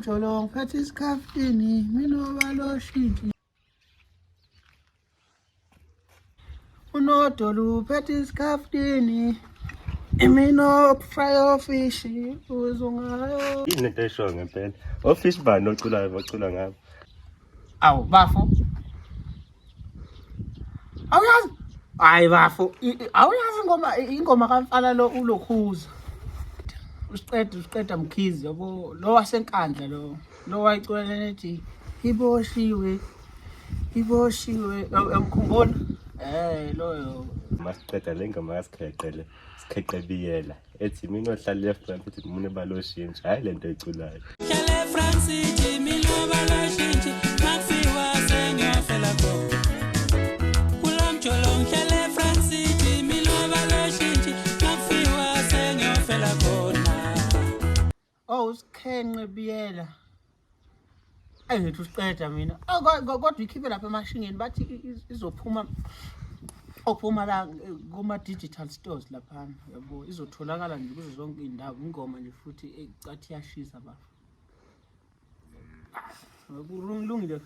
mjolo ngiphethe isikhaftini mina baloshintshi. Unodoli uphethe isikhaftini imino fry fish uzungayo. Yini lento eshoyo ngempela? Ofish bani oculayo bacula ngabo? Awu bafo. Awuyazi? Hayi bafo, awuyazi ingoma ingoma kamfana lo ulokhuza. Usiqeda usiqeda Mkhize yabo lo waseNkandla lo. Lo wayiculela ethi iboshiwe iboshiwe uyamkhumbula? Eh loyo. Masiqeda le ngoma kaSikheqe le, Sikheqe Biyela ethi mina ohlala eFrance futhi mina baloshintshi hayi lento eculayo. Hlale France ithi mina baloshintshi makufiwa sengiyofela khona. Kulo mjolo ngihlale France ithi mina baloshintshi makufiwa sengiyofela khona. Oh uSikhenqe Biyela. Ayi ngithi usiqeda mina. Oh kodwa ikhiphe lapha emashingeni bathi izophuma ophuma la kuma digital stores laphana yabo izotholakala nje kuzo zonke iy'ndawo ingoma nje futhi ecathi iyashisa bafo. Kulungile.